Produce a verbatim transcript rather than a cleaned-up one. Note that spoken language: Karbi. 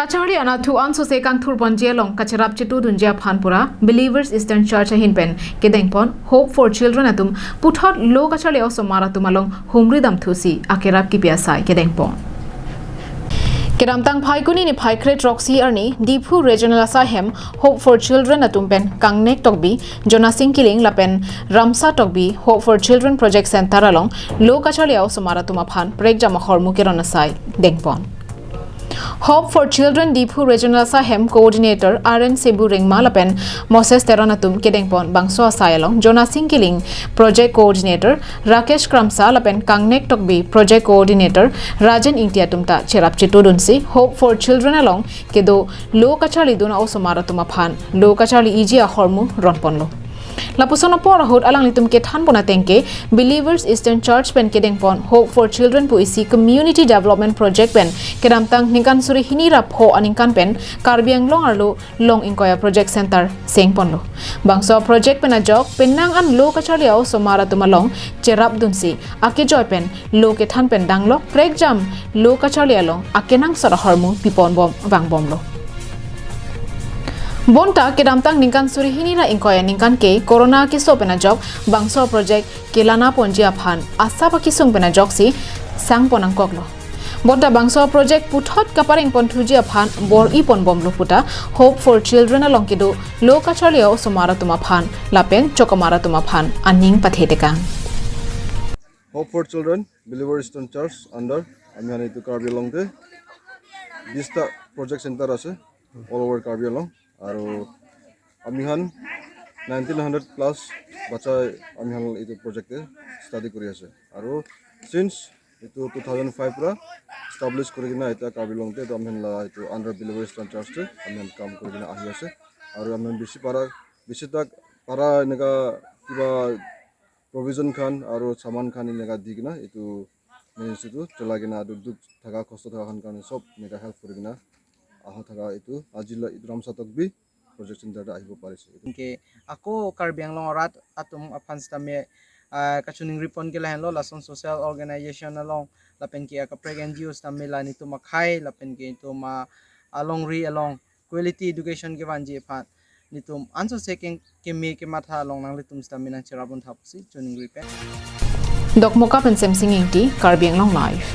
Kacharli anatthu ansose kangthur ponji along kacherap chetudunji aphan pura Believers Eastern Church ahin pen kedengpon Hope for Children atum puthot lo kacharli osomar atum along humri damthusi akerap kipi asai kedengpon. Kedamtang Phaikuni niphai kre throksi arni Diphu Regional asaihem Hope for Children atum pen Kangnek Tokbi, Jonasing Kiling lapen Ramsa Tokbi Hope for Children Project Center along lo kacharli osomar atum aphan prekjam ahormu keron asai dengpon. Hope for Children Diphu Regional asaihem Coordinator R N Sebu Rengma lapen Moses Teron atum kedengpon bangso asai along Jonasing Kiling Project Coordinator, Rakesh Kramsa lapen Kangnek Tokbi Project Coordinator Rajen Ingti atum ta cherap chetudunsi Hope for Children along kedo lo kacharlidun osomar atum aphan lo kacharli iji ahormu ronponlo. Lapuson apor ahut alanglitum kethanpon atengke Believers Eastern Church pen kedengpon Hope for Children pu isi Community Development Project pen kedamtang ningkan suri hini ra pho aningkan pen Karbi Anglong arlo long ingkoi a project center sengponlo. Bangso project pen ajok penang an lo kacharli osomar atum along cherapdunsi akejoi pen lo kethan pen danglok prekjam lo kacharli along akenangsot ahormu piponbom vangbomlo. Bonta kedamtang ningkan suri hini ra ingkoi aningkan ke Corona keso pen ajok bangso project kelana ponji aphan asap akesung pen ajoksi sangpon nangkoklo. Bonta bangso project puthot kapareng ponthuji aphan bor-i ponbomlo puta Hope for Children along kedo lo kacharli osomar atum aphan lapen chokomar atum aphan aning pathetekang. Hope for Children, Believer Eastern Church under, আমি হান এইটো কাৰ্বি আংলঙতে বিশটা project centre আছে all over Karbi আংলং। আৰু আমি হান nineteen hundred plus বাচ্চাই আমি হান এইটো প্ৰজেক্টে ষ্টাডি কৰি আছে। আৰু চিন্স এইটো টু থাউজেণ্ড ফাইভ পৰা ষ্টাব্লিছ কৰি কিনে এতিয়া কাৰ্বি আংলঙতে এইটো আমি হান লা এইটো আণ্ডাৰ বিলিভাৰ ইষ্টাৰ্ণ চাৰ্চটো আমি হান কাম কৰি কিনে আহি আছে। আৰু আমি হান বেছি পাৰা বেছিভাগ পাৰা এনেকুৱা কিবা প্ৰভিজন খান আৰু চামান খান এনেকা দি কিনা এইটো মিনিষ্ট্ৰিটো চলাই কিনা দুখ দুখ থকা কষ্ট থকা খান কাৰণে চব এনেকা হেল্প কৰি কিনা অহা থকা এইটো আজি ল- এইটো ৰামচা তকবি প্ৰজেক্ট চেণ্টাৰতে আহিব পাৰিছে। এইটো Ke ako Karbi Anglong arat atum aphan sitame ah, kachiningri pon ke lahenlo lason social organization along lapen ke akaprek N G O sitame la netum akhei lapen ke netum ah, alongri along quality education kevanji aphan netum ansose keng keme kematha along nanglitum sitame nangcherap un thapsi chiningri pen. Dokmoka pen Semsing Ingti, Karbi Anglong Live.